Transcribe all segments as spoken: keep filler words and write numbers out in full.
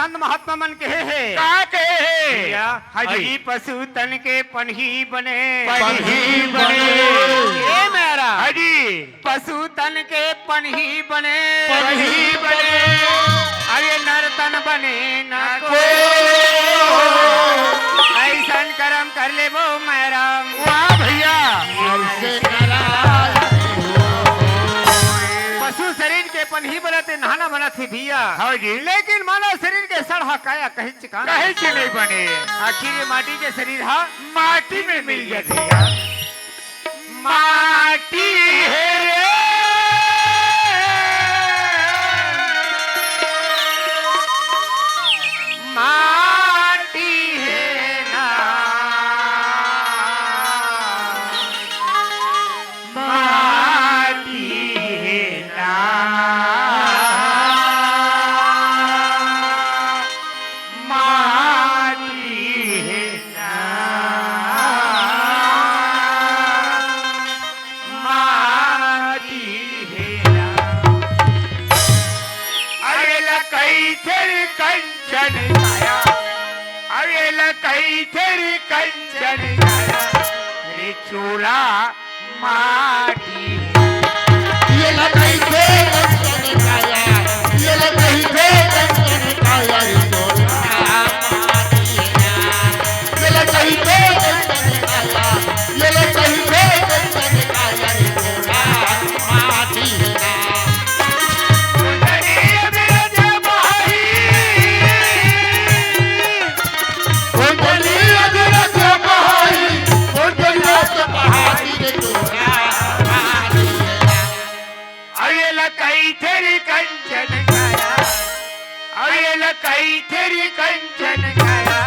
संत महात्मा मन कहे हे। का कहे हे? भैया, हाँ जी। अजी पशु तन के पनही बने। पनही बने। ए मेरा। हाँ जी। पशु तन के पनही बने। पनही बने। अरे नर तन बने ना ना को। को। ऐसन करम कर लेबो मेरा। वाह भैया। पशु शरीर के पनही बनत हे, नहाना बनत हे भैया। हाँ जी। लेकिन मानव शरीर के सड़हा काया कहीं चिकान कहीं से नहीं बने। आखिर ये माटी के शरीर हा माटी में मिल जाथे यार। माटी हे रे। माटी हे ना। माटी हे ना। माटी हे ना। माटी हे ना। अरे ला कई थेर कंचन काया। अरे ला कई थेर कंचन काया। रे चोला माटी। ये ला कहिथे कंचन काया, ये ला कहिथे कंचन काया रे चोला माटी ना। ये ला कहिथे कंचन काया, ये ला कहिथे कंचन काया रे चोला माटी ना। अरे ला कई थेर कंचन काया, अरे ला कई थेर कंचन काया।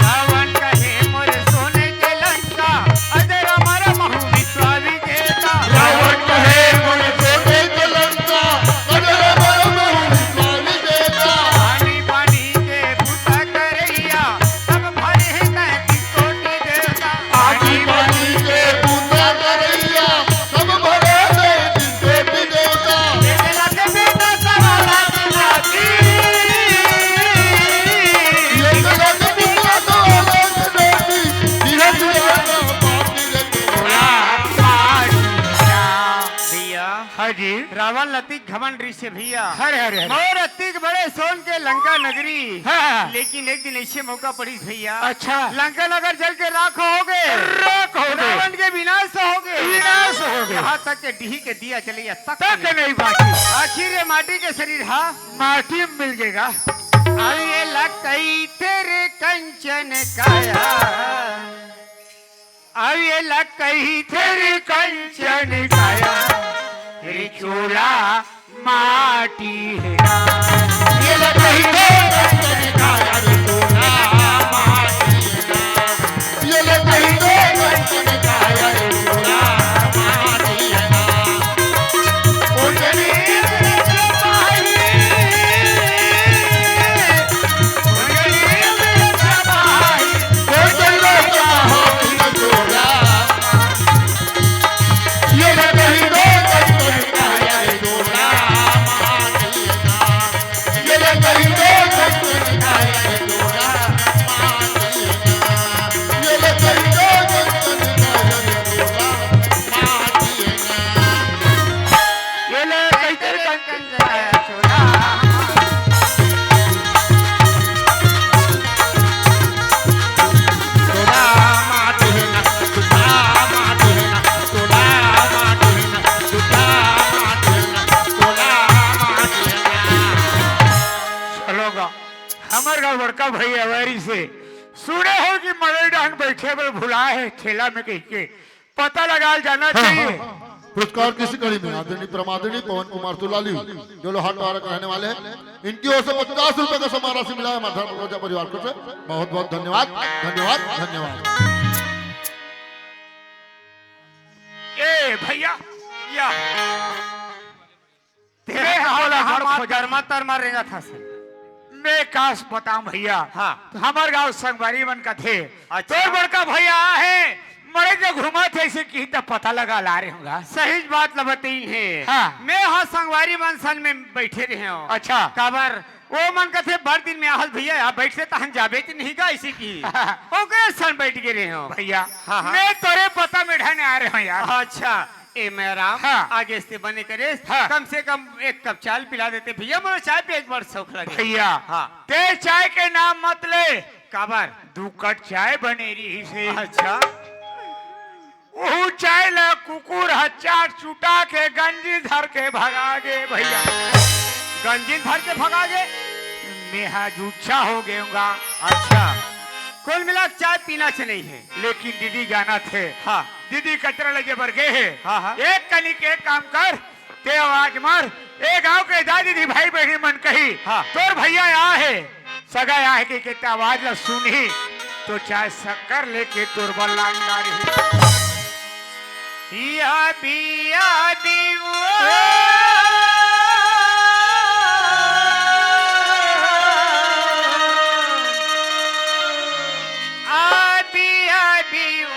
रावण कहे मोर सोने के लंका, अजर अमर महु विश्व विजेता। रावण कहे मोर सोने के लंका, अजर अमर महु विश्व विजेता। पानी पानी के बूता करैया, सब भरे हैं तैंतीस कोटि देवता। आगी पानी के बूता करैया, सब भरे हैं तैंतीस कोटि देवता। एक लाख बेटा सवा लाख नाती। एक लाख बेटा सवा लाख नाती। धीरज वाला बाप रे तोरा। भैया, हाँ जी। रावण लतिक घमंड ऋषि भैया। हरे, हरे, हरे। मोर अतिक बड़े सोन के लंका नगरी। हाँ, हाँ। लेकिन एक दिन ऐसे मौका पड़िस भैया। अच्छा। लंका नगर जल के राख हो गे। राख हो गे। रावण के विनाश हो गे। विनाश हो गे। यहाँ तक के डीही के दिया जलइया तक तक नहीं। नहीं बाकी। आखिर ये माटी के शरीर हा माटी में मिल गेगा। अरे ला कई थेर कंचन काया। अरे ला कई थेर कंचन काया, रे चोला माटी हे ना। ये ला कई थेर कंचन काया, रे चोला माटी हे ना। ये ला कई थेर कंचन काया, रे चोला माटी हे ना। ये ले, कइसे कंचन आया छोरा। चलो गा, हमर गाँव बड़का भाई अवेरी से सुने हो कि मड़ई डाहन बैठे बर भुलाए हे ठेला में कहिके। पता लगाल जाना चाहिए। पुरस्कार की इसी कड़ी में आदरणीय परमादरणीय पवन कुमार तुलाली, जो लोहार टोहारा के रहने वाले हैं, इनकी ओर से पचास रुपए का सम्मान राशि मिला है हमारे धर्म प्रकोजा परिवार को से। बहुत बहुत धन्यवाद, धन्यवाद, धन्यवाद। ए भैया, या तेरे बोला, घर खोजा। मैं कास बताऊं भैया। हाँ। तो हमर गांव संगवारी मन का थे। अच्छा। तोर बड़का भैया आहे, मरे जो घूमत हे, इसे की त पता लगा ला रहे होगा। सही बात ल बतई हे। हाँ। मैं हा संगवारी मन सन में बैठे रहे हूँ। अच्छा। काबर वो मन कथे, "भर दिन में आहस भैया, यहाँ बैठते त हम जाबे त नहीं गा," इसी की। ओकरे सन बैठ के रहे हूँ। भैया, हाँ, हाँ। मैं तोरे पता में ढाने आ रहे हूँ यार। अच्छा। ए मैं राम, हाँ। आगे से बने करे, हाँ। कम से कम एक कप चाय पिला देते भैया, मोला चाय पे एक बार शौक लगे। भैया, हाँ। ते चाय के नाम मत ले। काबर? दू कट चाय बने रही से। अच्छा। ओहू चाय ला कुकुर ह चाट चुटा के गंजी धर के भगा गे भैया। गंजी धर के भगा गे? मेहा जुच्छा हो गेऊंगा। अच्छा। कुल मिला के चाय पीना से नहीं है। लेकिन दीदी जाना थे। हाँ। दीदी कचरा लगे बर गे हे। हाँ, हाँ। एक कनी के एक काम कर, ते आवाज मार, ए गांव के दाई दीदी भाई बहनी मन कही, हाँ। तोर भैया आ हे, सगा आ हे के, के ते आवाज ला सुनही, तो चाय शक्कर लेके तोर बर लान डारही। या बिया बिया। आबी, आबी, ओ।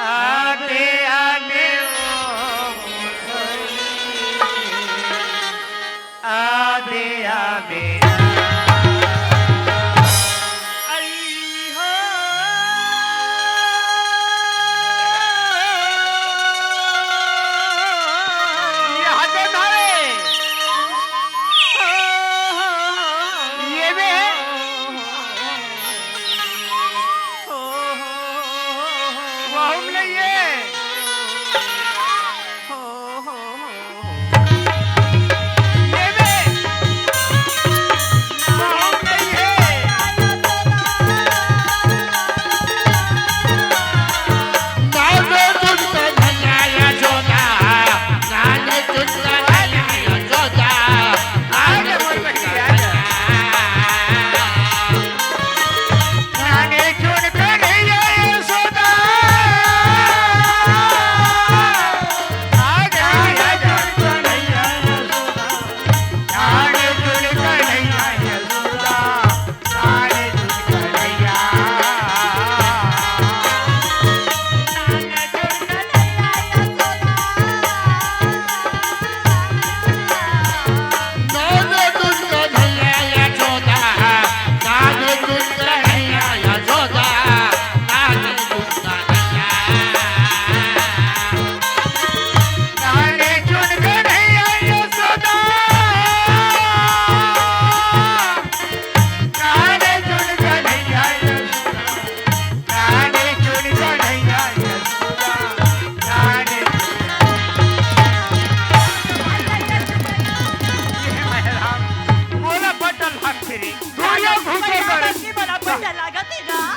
आबे, आबे, ओ। आबे, आबे, आई हो। ये हाथे धारे। ये भी है। वहुम ले ये।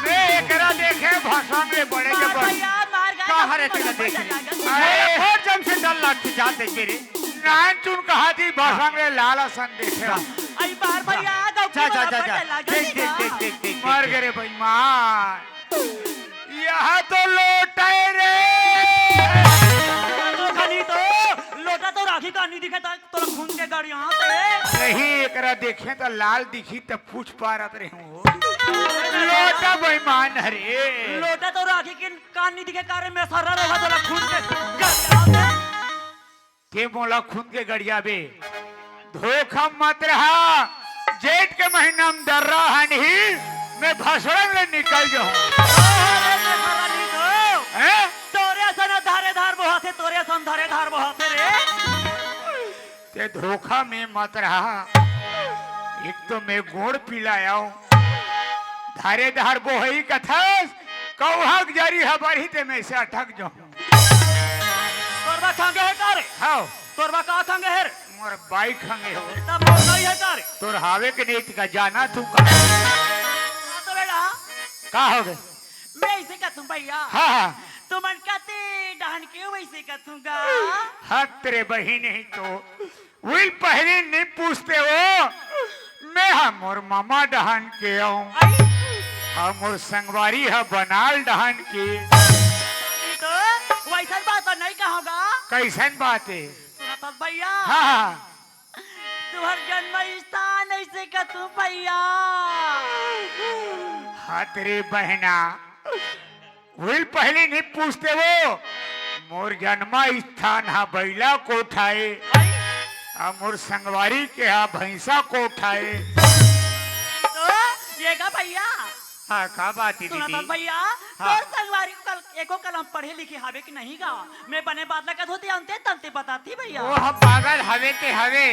मैं एकरा देखे भसम ले बड़े के बड़े। का हरे तेला देखे? अरे, बहुत जम से डर लगती जाते के रे। नान चुन कहा थी भसम ले लाल असन देखे। आई बार भैया, जा, जा, जा, जा। देख, देख, देख, देख, देख, मर गए रे बेईमान। यह तो लोटा है रे। तो खाली तो लोटा तो राखी का नहीं दिखे, तोला खून के गाड़ी यहाँ से। नहीं, एकरा देखे तो लाल दिखी, तब पूछ पारत रहे हूँ। लोटा बेईमान हरे। लोटा तो राखी के कान नहीं दिखे, कारण में सारा रहा, तोला खून के गाड़ी यहाँ से। के मोला खून के गड़ियाबे। धोखा मत रहा, जेठ के महीना में दर्रा हनही, मैं भसड़न ले निकल जाऊं। हैं? तोरे सन धारे धार बोहाथे, तोरे सन धारे धार बोहाथे रे। ते धोखा में मत रहा, एक तो मैं गोड़ पिलाया हूं, धारे धार बोहई कथस, कौहक जरी हबरही ते मैं से अटक जाऊं। तोर बा खंगे हे का रे? हाव। तोर बा का खंगे हे रे? मोर बाई खंगे हो। तब मोर बाई हे का रे? तोर हावे के नहीं का जाना तू का? हाँ तो बेटा। का हो गए? मैं इसे का भैया, हाँ, हाँ। तुमन कते डहन के वैसे कथूं गा? हत रे बहिनी, तो उइल पहिली नी पूछते हो, मैं हा मोर ममा डहन के आऊं। आई। हा मोर संगवारी हा बनाल डहन के। तो वैसन बात तो नहीं कहोगा। कैसन बात है? सुनत हस भैया? हाँ, हाँ। तुहर जन्म स्थान ऐसे कथूं भैया। हत रे बहना, उइल पहिली नी पूछते हो। मोर जन्म स्थान हा बैला कोठा ए, अउ मोर संगवारी के हा भैंसा कोठा ए। तो ये गा भैया? हाँ, का बात है सुनत दीदी? हस भैया, हाँ। तोर संगवारी को कल एको कलम पढ़े लिखे हावे कि नहीं गा? मैं बने बात लगत होती अंते तंते बताती भैया। वो हम पागल हवे ते हवे,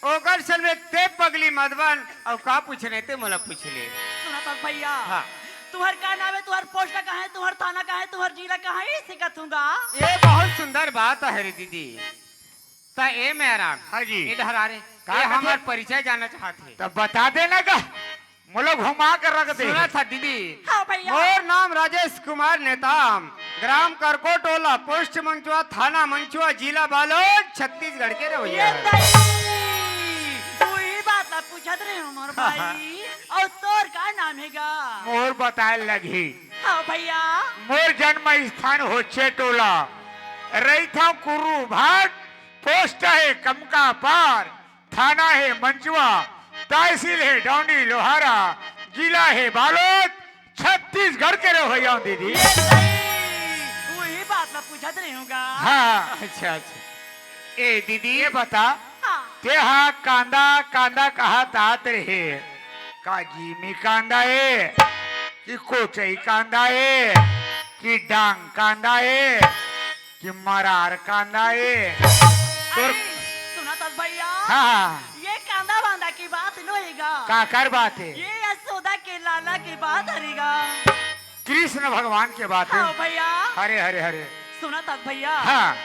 ओकर सन में ते पगली मत बन, अउ का पूछने ते मोला पूछ ले। सुनत हस भैया? हाँ। तुहर का नाम है, तुहर पोस्ट कहाँ है, तुहर थाना कहाँ है, तुहर जिला कहाँ है, इसे कथूं गा। ये बहुत सुंदर बात है रे दीदी। त ए मेहरान, हाँ जी। ए डहरारे, का ए कथे? हमर परिचय जानना चाहत हे। तब बता देना गा, मोला घुमा के रख दे। सुनत हस दीदी। हाँ भैया। मोर नाम राजेश कुमार नेताम, ग्राम करको टोला, पोस्ट मंचुआ, थाना मंचुआ, जिला बालोद, छत्तीसगढ़ के ये रवैया। तई, उही बात ला पूछत रहे हूँ मोर भाई। अउ तोर का नाम हे गा? मोर बताए लगही। हाँ भैया। मोर जन्म स्थान होचे टोला, रहिथंव कुर्रू भाट, पोस्ट हे कमका पार, थाना हे मंचुआ, तहसील हे डौंडी लोहारा, जिला हे बालोद, छत्तीसगढ़ के रवैया दीदी। ये सही, उही बात ला पूछत रहे हूँ गा। हाँ। अच्छा, अच्छा। ए दीदी, ये बता, हाँ। ते हा कांदा कांदा कहत आत रहे, का जीमी कांदा ए, कि कोचई कांदा ए, कि डांग कांदा ए, कि मरार कांदा ए? तोर अरे, सुनत हस भैया? हाँ, हाँ। ये कांदा वांदा की बात नोहे गा। काकर बात हे? ये यशोदा के लाला की बात हरे गा। कृष्ण भगवान के बात हे। हाँ भैया। हरे, हरे, हरे। सुनत हस भैया? हाँ।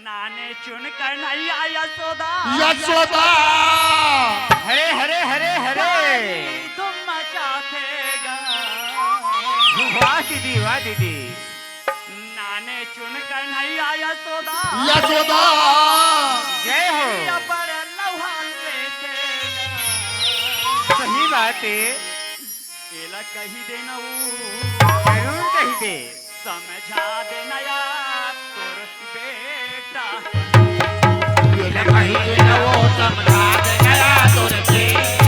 नाने चुन कन्हैया यशोदा। यशोदा। हरे, हरे, हरे, हरे। सारी धूम मचाथे गा। वाह दीदी, वाह दीदी। नाने चुन कन्हैया यशोदा। यशोदा। जय हो। या बड़ लौहा लेथे गा। सही बात हे। एला कहि देना वो। जरूर कहि दे। समझा देना या तोर बेटा। एला कहि देना वो, समझा देना या तोर बेटा।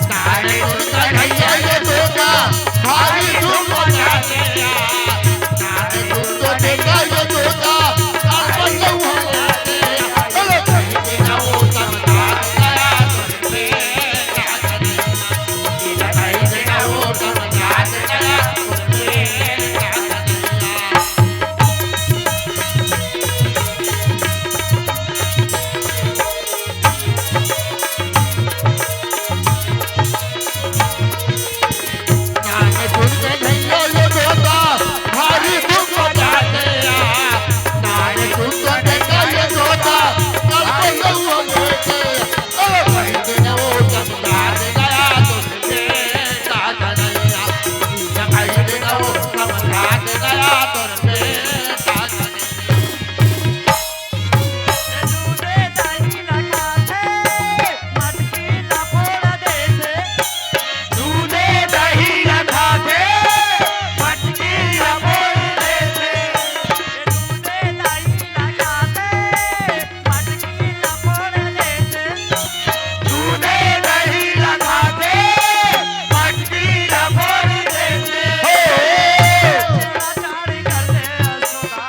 तारे उनका भैया ये धोखा, भारी धूम मचा देना। तारे उनका देखा ये धोखा, अपन लोग हो जाते हैं। एला कहि देना वो, समझा देना या तोर दूधे दही ला खाथे, मटकी ला फोड़ देथे। दूधे दही ला खाथे, मटकी ला फोड़ देथे। दूधे दही ला खाथे, मटकी ला फोड़ देथे। हो। छेड़ा छाड़ी करथे यशोदा,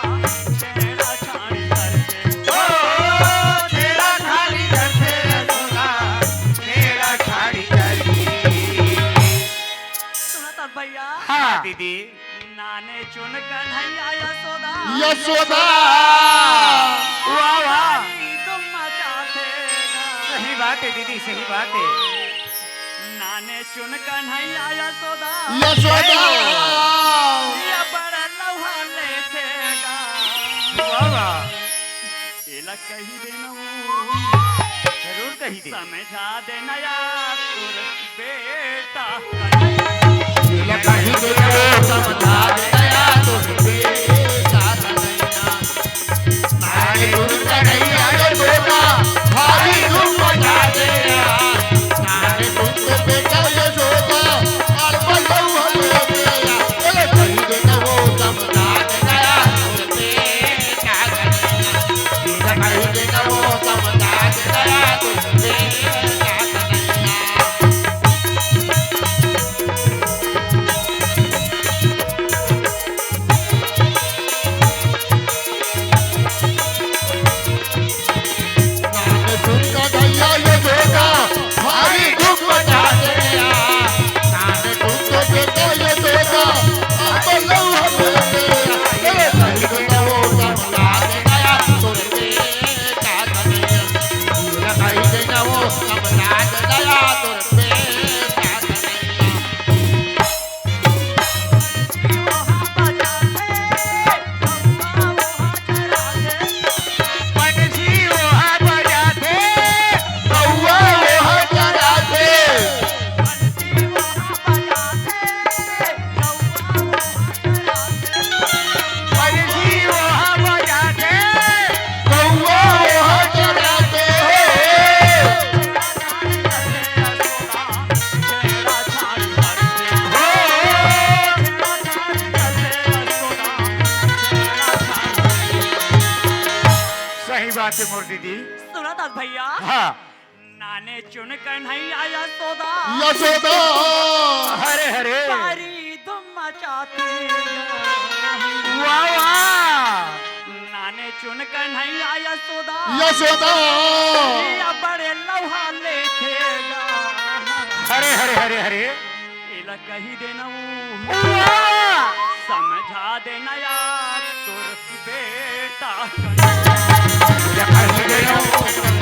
छेड़ा छाड़ी करथे। ओ, छेड़ा छाड़ी करथे यशोदा, छेड़ा छाड़ी करथे। सुनत हस भैया? हाँ। दीदी। नाने चुन कन्हैया यशोदा। यशोदा। वाह, वाह। तुम मचाथे गा। सही बात है दीदी, सही बात है। नाने चुन कन्हैया यशोदा। यशोदा। या बड़ लौहा लेथे गा। वाह, वाह। एला कहि देना वो। जरूर कहि दे। समझा देना या तोर बेटा। एला कहि देना आते मोर दीदी। सुनत हस भैया? हाँ। नाने चुन कन्हैया यशोदा। यशोदा। हरे हरे। बारी धुम मचाते। वाह वाह। नाने चुन कन्हैया यशोदा। यशोदा। या बड़े लौहा लेथे गा। हरे हरे हरे हरे। एला कही देना वो। वाह। समझा देना यार तोर बेटा। या कही देना वो।